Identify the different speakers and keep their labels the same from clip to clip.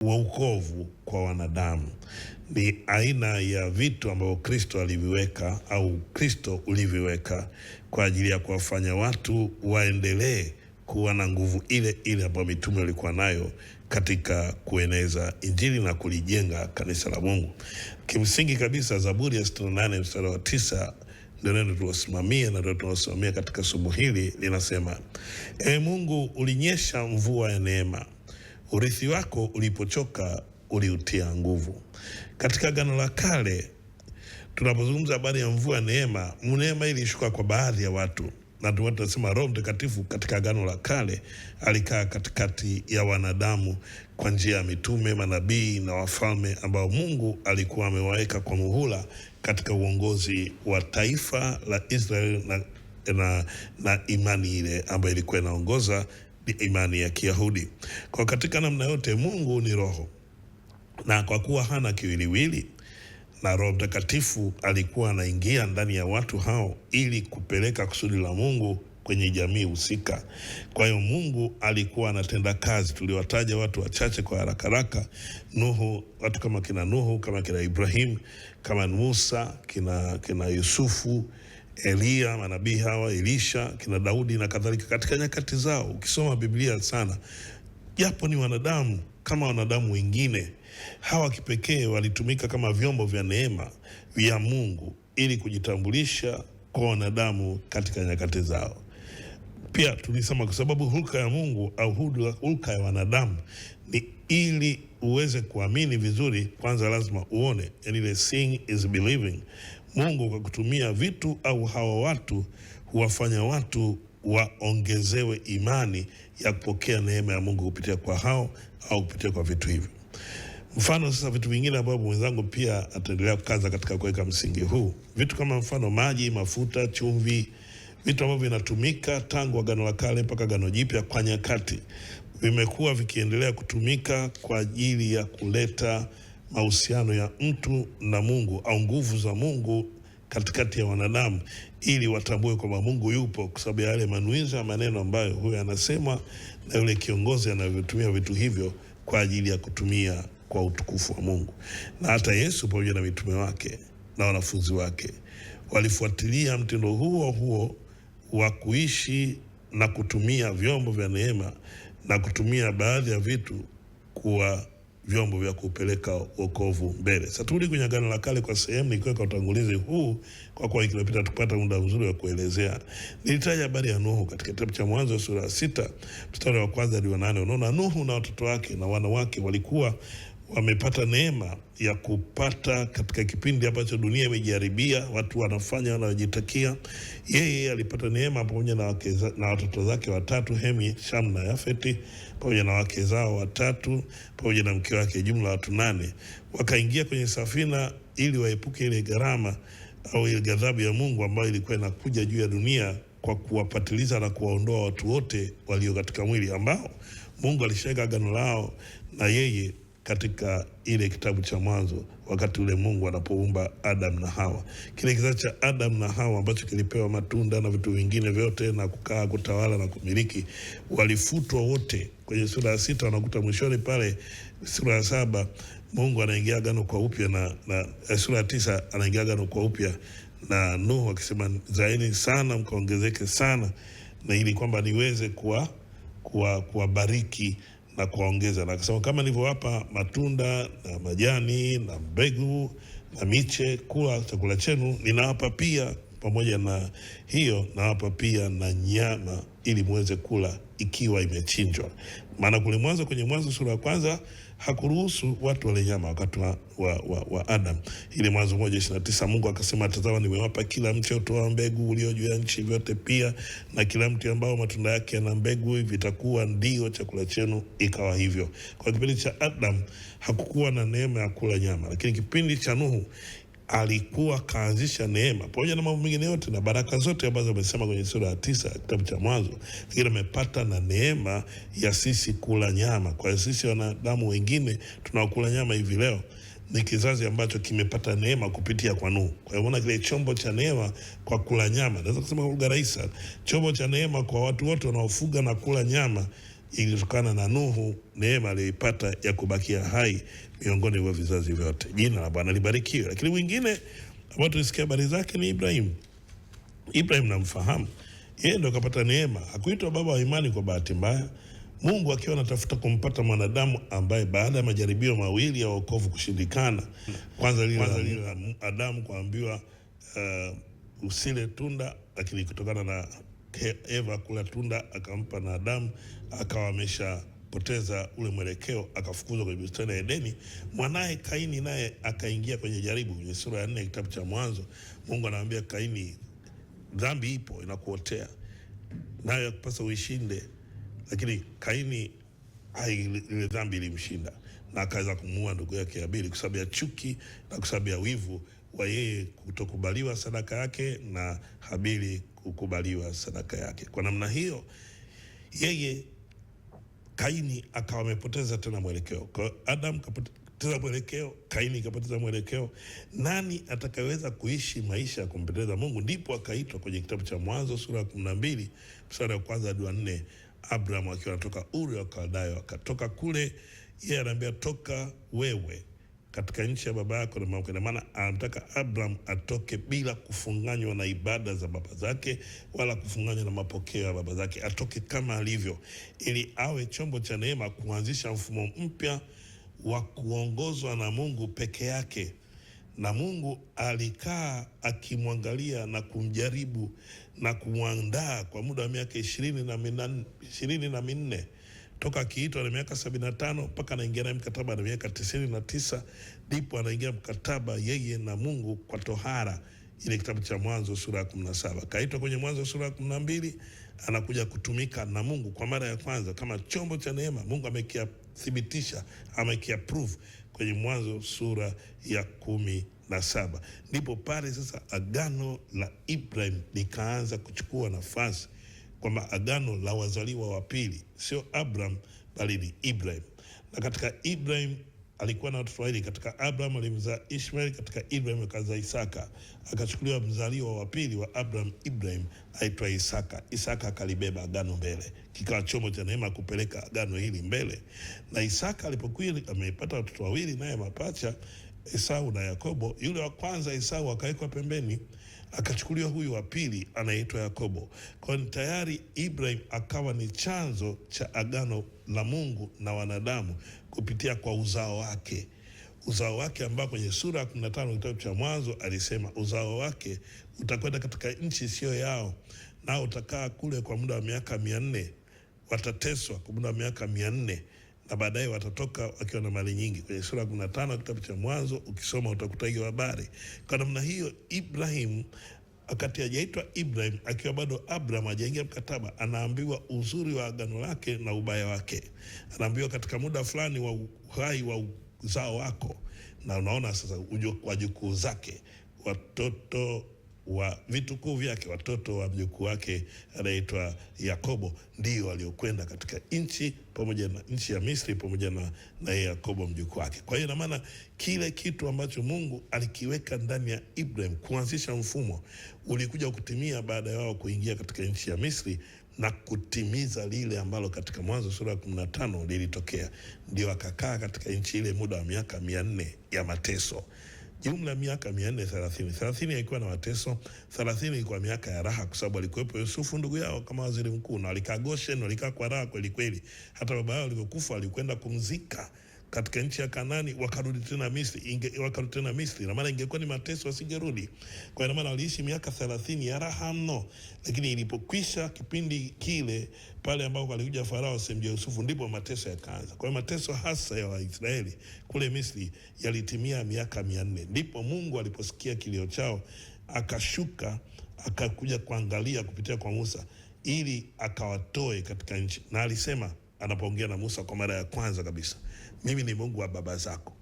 Speaker 1: Wokovu kwa wanadamu ni aina ya vitu ambavyo Kristo aliviweka au Kristo uliviweka kwa ajili ya kuwafanya watu waendelee kuwa na nguvu ile ile ambayo mitume walikuwa nayo katika kueneza Injili na kulijenga kanisa la Mungu. Kimsingi kabisa, Zaburi ya 68 mstari wa 9 ndio neno tulosimamia na ndio tunaosimamia katika somo hili, linasema: E Mungu, ulinyesha mvua ya neema, urithi wako ulipochoka uliutia nguvu. Katika Agano la Kale tunapozungumza habari ya mvua ya neema, neema ilishuka kwa baadhi ya watu, na ndio tunasema Roho Mtakatifu katika Agano la Kale alikaa katikati ya wanadamu kwa njia ya mitume, manabii na wafalme ambao Mungu alikuwa amewaweka kwa muhula katika uongozi wa taifa la Israeli na imani ile ambayo ilikuwa inaongoza ni imani ya Kiyahudi. Kwa katika namna yote, Mungu ni roho, na kwa kuwa hana kiwiliwili na Roho Mtakatifu alikuwa anaingia ndani ya watu hao ili kupeleka kusudi la Mungu kwenye jamii husika. Kwa hiyo Mungu alikuwa anatenda kazi. Tuliwataja watu wachache kwa haraka haraka, Nuhu, watu kama kina Nuhu, kama kina Ibrahim, kama Musa, kina Yusufu, Eliya, manabii hawa, Elisha, kina Daudi na kadhalika, katika nyakati zao. Ukisoma Biblia sana, japo ni wanadamu kama wanadamu wengine, hawa kipekee walitumika kama vyombo vya neema vya Mungu ili kujitambulisha kwa wanadamu katika nyakati zao. Pia tulisema kwa sababu hulka ya Mungu au hulka ya wanadamu ni ili uweze kuamini vizuri, kwanza lazima uone, yani ile seeing is believing. Mungu kwa kutumia vitu au hawa watu huwafanya watu waongezewe imani ya kupokea neema ya Mungu kupitia kwa hao au kupitia kwa vitu hivyo. Mfano sasa, vitu vingine ambavyo mwenzangu pia ataendelea kukaza katika kuweka msingi huu, vitu kama mfano maji, mafuta, chumvi, vitu ambavyo vinatumika tangu Agano la Kale mpaka Agano Jipya kwa nyakati, vimekuwa vikiendelea kutumika kwa ajili ya kuleta mahusiano ya mtu na Mungu au nguvu za Mungu katikati ya wanadamu, ili watambue kwamba Mungu yupo, kwa sababu ya yale manuizo ya maneno ambayo huyo anasema na yule kiongozi anavyotumia vitu hivyo kwa ajili ya kutumia kwa utukufu wa Mungu. Na hata Yesu pamoja na mitume wake na wanafunzi wake walifuatilia mtindo huo huo wa kuishi na kutumia vyombo vya neema na kutumia baadhi ya vitu kuwa vyombo vya kupeleka wokovu mbele. Sasa turudi kwenye Agano la Kale kwa sehemu, nikiweka utangulizi huu kwa kuwa wiki iliyopita tupata muda mzuri wa kuelezea. Nilitaja habari ya Nuhu katika kitabu cha Mwanzo sura ya 6 mstari wa 1 hadi wa 8. Unaona Nuhu na watoto wake na wanawake walikuwa wamepata neema ya kupata katika kipindi ambacho dunia imejaribia, watu wanafanya wanajitakia. Yeye alipata neema pamoja na wake na watoto zake watatu, Hemi, Sham na Yafeti, pamoja na wake zao watatu pamoja na mke wake, jumla watu 8, wakaingia kwenye safina ili waepuke ile gharama au ile ghadhabu ya Mungu ambayo ilikuwa inakuja juu ya dunia kwa kuwapatiliza na kuwaondoa watu wote walio katika mwili ambao Mungu alishaweka agano lao na yeye katika ile kitabu cha Mwanzo, wakati ule Mungu anapoumba Adam na Hawa. Kile kizazi cha Adam na Hawa ambacho kilipewa matunda na vitu vingine vyote na kukaa kutawala na kumiliki, walifutwa wote. Kwenye sura ya 6 wanakuta mwishoni pale sura ya 7 Mungu anaingia agano kwa upya na sura ya 9 anaingia agano kwa upya na Nuhu akisema, zaeni sana mkaongezeke sana, na ili kwamba niweze kuwabariki na kuwaongeza. Na akasema kama nilivyowapa matunda na majani na mbegu na miche kula chakula chenu, ninawapa pia pamoja na hiyo nawapa pia na nyama ili muweze kula ikiwa imechinjwa. Maana kule mwanzo, kwenye Mwanzo sura ya 1 hakuruhusu watu wale nyama wakati wa Adam. Ile Mwanzo 1:29 Mungu akasema, tazama nimewapa kila mti utoao mbegu ulio juu ya nchi vyote pia na kila mti ambao matunda yake yana mbegu vitakuwa ndio chakula chenu. Ikawa hivyo. Kwa kipindi cha Adam hakukuwa na neema ya kula nyama, lakini kipindi cha Nuhu alikuwa kaanzisha neema pamoja na mambo mengine yote na baraka zote ambazo amesema kwenye sura ya 9 kitabu cha Mwanzo, lakini amepata na neema ya sisi kula nyama. Kwa sisi wanadamu wengine tunaokula nyama hivi leo ni kizazi ambacho kimepata neema kupitia kwa Nuhu. Kwa hiyo unaona kile chombo cha neema kwa kula nyama, naweza kusema kwa lugha rahisi, chombo cha neema kwa watu wote wanaofuga na kula nyama ilitokana na Nuhu, neema aliyoipata ya kubakia hai miongoni mwa vizazi vyote. Jina la Bwana libarikiwe. Lakini mwingine ambao tulisikia habari zake ni Ibrahim. Ibrahim namfahamu, yeye ndo akapata neema. Hakuitwa baba wa imani kwa bahati mbaya. Mungu akiwa anatafuta kumpata mwanadamu ambaye baada ya majaribio mawili ya wokovu kushindikana, kwanza lile la Adamu kuambiwa usile tunda, lakini kutokana na Eva kula tunda akampa na Adamu, akawa ameshapoteza ule mwelekeo, akafukuzwa kwenye bustani ya Edeni. Mwanaye Kaini naye akaingia kwenye jaribu. Kwenye sura ya 4 kitabu cha Mwanzo, Mungu anamwambia Kaini, dhambi ipo inakuotea, nayo yakupasa uishinde. Lakini Kaini ile dhambi ilimshinda na akaweza kumuua ndugu yake Abili kwa sababu ya chuki na kwa sababu ya wivu wa yeye kutokubaliwa sadaka yake na Habili kukubaliwa sadaka yake. Kwa namna hiyo yeye Kaini akawa amepoteza tena mwelekeo. Kwa Adam kapoteza mwelekeo, Kaini kapoteza mwelekeo. Nani atakayeweza kuishi maisha ya kumpendeza Mungu? Ndipo akaitwa kwenye kitabu cha Mwanzo sura ya 12 mstari wa kwanza hadi wa 4, Abraham akiwa anatoka Uri wa Kaldayo, akatoka kule, yeye anaambia toka wewe katika nchi ya baba yako na mama yako. Ina maana anataka Abraham atoke bila kufunganywa na ibada za baba zake wala kufunganywa na mapokeo ya baba zake, atoke kama alivyo, ili awe chombo cha neema kuanzisha mfumo mpya wa kuongozwa na Mungu peke yake. Na Mungu alikaa akimwangalia na kumjaribu na kumwandaa kwa muda wa miaka 24 toka akiitwa na miaka 75 mpaka anaingia na mkataba na miaka 99, ndipo anaingia mkataba yeye na Mungu kwa tohara, ile kitabu cha Mwanzo sura ya 17. Kaitwa kwenye Mwanzo sura ya 12, anakuja kutumika na Mungu kwa mara ya kwanza kama chombo cha neema. Mungu amekiathibitisha, amekiapprove kwenye Mwanzo sura ya 17. Ndipo pale sasa agano la Ibrahim likaanza kuchukua nafasi, kwamba agano la wazaliwa wa pili sio Abraham bali ni Ibrahim. Na katika Ibrahim alikuwa na watoto wawili. Katika Abraham alimzaa Ishmael, katika Ibrahim akazaa Isaka. Akachukuliwa mzaliwa wa pili wa Abraham, Ibrahim, aitwa Isaka. Isaka akalibeba agano mbele, kikawa chombo cha neema kupeleka agano hili mbele. Na Isaka alipokuwa amepata watoto wawili naye mapacha, Esau na Yakobo, yule wa kwanza Esau akawekwa pembeni, akachukuliwa huyu wa pili anaitwa Yakobo. Kwa hiyo tayari Ibrahim akawa ni chanzo cha agano la Mungu na wanadamu kupitia kwa uzao wake. Uzao wake ambao kwenye sura ya 15 kitabu cha Mwanzo alisema uzao wake utakwenda katika nchi sio yao, nao utakaa kule kwa muda wa miaka 400, watateswa kwa muda wa miaka 400 na baadaye watatoka wakiwa na mali nyingi. Kwenye sura ya 15 kitabu cha Mwanzo ukisoma utakuta hiyo habari. Kwa namna hiyo Ibrahim, wakati hajaitwa Ibrahim, akiwa bado Abraham hajaingia mkataba, anaambiwa uzuri wa agano lake na ubaya wake. Anaambiwa katika muda fulani wa uhai wa uzao wako, na unaona sasa wajukuu zake, watoto wa vitukuu vyake, watoto wa mjukuu wake anaitwa Yakobo, ndio waliokwenda katika nchi pamoja na nchi ya Misri pamoja na Yakobo mjukuu wake. Kwa hiyo ina maana kile kitu ambacho Mungu alikiweka ndani ya Ibrahim kuanzisha mfumo ulikuja kutimia baada ya wao kuingia katika nchi ya Misri na kutimiza lile ambalo katika Mwanzo sura ya 15 lilitokea. Ndio akakaa katika nchi ile muda wa miaka 400 ya mateso. Jumla miaka 430. 30 ilikuwa na mateso, 30 ilikuwa miaka ya raha, kwa sababu alikuwepo Yusufu ndugu yao kama waziri mkuu, na walikaa Goshen, walikaa kwa raha kweli kweli. Hata baba yao alivyokufa alikwenda kumzika katika nchi ya Kanani, wakarudi tena Misri, wakarudi tena Misri. Na maana ingekuwa ni mateso wasingerudi. Kwa hiyo maana waliishi miaka 30 ya raha mno. Lakini ilipokwisha kipindi kile pale ambapo alikuja Farao semje Yusufu, ndipo mateso yakaanza. Kwa hiyo mateso hasa ya Waisraeli kule Misri yalitimia miaka 400. Ndipo Mungu aliposikia kilio chao akashuka akakuja kuangalia kupitia kwa Musa ili akawatoe katika nchi. Na alisema anapoongea na Musa kwa mara ya kwanza kabisa, mimi ni Mungu wa baba zako,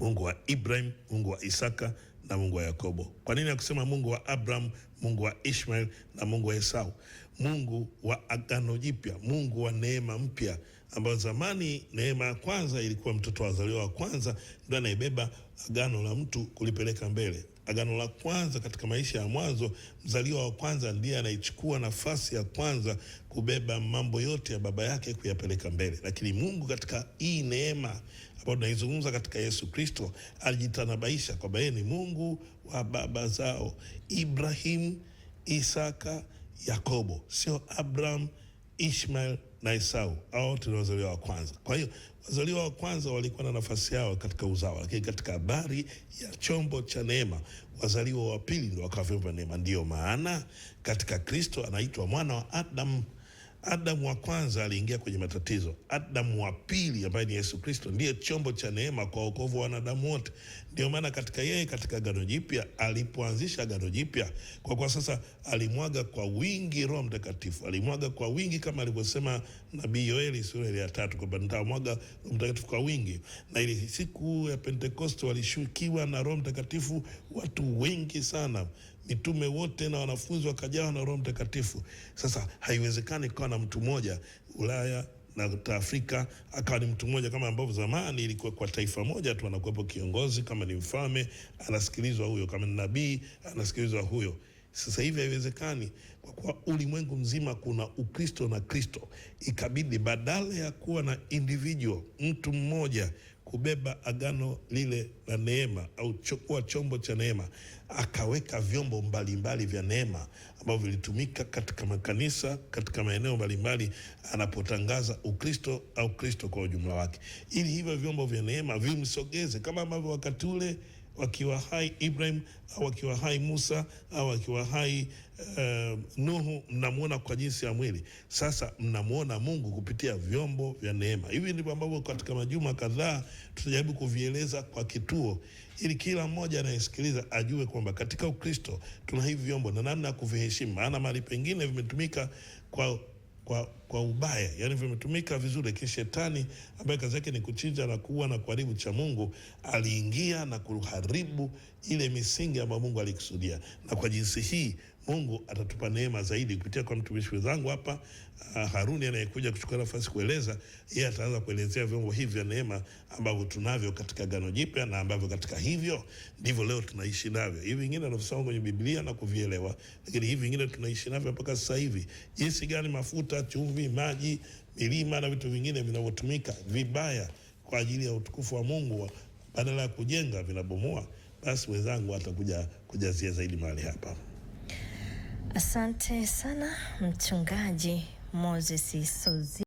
Speaker 1: Mungu wa Ibrahim, Mungu wa Isaka na Mungu wa Yakobo. Kwa nini akusema Mungu wa Abraham, Mungu wa Ishmael na Mungu wa Esau? Mungu wa agano jipya, Mungu wa neema mpya, ambayo zamani neema ya kwanza ilikuwa mtoto wazaliwa wa kwanza ndio anayebeba agano la mtu kulipeleka mbele. Agano la kwanza katika maisha ya mwanzo, mzaliwa wa kwanza ndiye anaichukua nafasi ya kwanza kubeba mambo yote ya baba yake kuyapeleka mbele. Lakini Mungu katika hii neema ambayo tunaizungumza katika Yesu Kristo alijitanabaisha kwamba yeye ni Mungu wa baba zao Ibrahim, Isaka, Yakobo, sio Abraham, Ishmael na Esau. Hao wote ni wazaliwa wa kwanza. Kwa hiyo wazaliwa wa kwanza walikuwa na nafasi yao katika uzao, lakini katika habari ya chombo cha neema, wazaliwa wa pili ndio wakawa vyombo vya neema. Ndiyo maana katika Kristo anaitwa mwana wa Adamu. Adamu wa kwanza aliingia kwenye matatizo. Adamu wa pili ambaye ni Yesu Kristo ndiye chombo cha neema kwa wokovu wa wanadamu wote. Ndio maana katika yeye, katika Agano Jipya, alipoanzisha Agano Jipya, kwa kuwa sasa alimwaga kwa wingi Roho Mtakatifu, alimwaga kwa wingi kama alivyosema nabii Yoeli sura ya 3 kwamba nitamwaga Roho Mtakatifu kwa wingi. Na ile siku ya Pentekoste walishukiwa na Roho Mtakatifu watu wengi sana, mitume wote na wanafunzi wakajawa na Roho Mtakatifu. Sasa haiwezekani kuwa na mtu mmoja Ulaya na Afrika akawa ni mtu mmoja, kama ambavyo zamani ilikuwa kwa taifa moja tu anakuwepo kiongozi, kama ni mfalme anasikilizwa huyo, kama ni nabii anasikilizwa huyo. Sasa hivi haiwezekani, kwa kuwa ulimwengu mzima kuna Ukristo na Kristo. Ikabidi badala ya kuwa na individual, mtu mmoja kubeba agano lile la neema au kuwa chombo cha neema, akaweka vyombo mbalimbali vya neema ambavyo vilitumika katika makanisa, katika maeneo mbalimbali anapotangaza Ukristo au Kristo kwa ujumla wake, ili hivyo vyombo vya neema vimsogeze, kama ambavyo wakati ule wakiwa hai Ibrahim au wakiwa hai Musa au wakiwa hai Nuhu, mnamuona kwa jinsi ya mwili. Sasa mnamuona Mungu kupitia vyombo vya neema. Hivi ndivyo ambavyo katika majuma kadhaa tutajaribu kuvieleza kwa kituo, ili kila mmoja anayesikiliza ajue kwamba katika Ukristo tuna hivi vyombo na namna ya kuviheshimu. Maana mahali pengine vimetumika kwa ubaya, yani vimetumika vizuri, lakini shetani ambaye kazi yake ni kuchinja na kuua na kuharibu cha Mungu aliingia na kuharibu ile misingi ambayo Mungu alikusudia. Na kwa jinsi hii Mungu atatupa neema zaidi kupitia kwa mtumishi wenzangu hapa Haruni anayekuja kuchukua nafasi kueleza. Yeye ataanza kuelezea vyombo hivi vya neema ambavyo tunavyo katika Agano Jipya na ambavyo katika hivyo ndivyo leo tunaishi navyo. Hivi vingine tunavisoma kwenye Biblia na kuvielewa, lakini hivi vingine tunaishi navyo mpaka sasa hivi. Jinsi gani mafuta, chumvi, maji, milima na vitu vingine vinavyotumika vibaya kwa ajili ya utukufu wa Mungu, badala ya kujenga vinabomoa. Basi wenzangu atakuja kujazia zaidi mahali hapa.
Speaker 2: Asante sana Mchungaji Moses Sozi.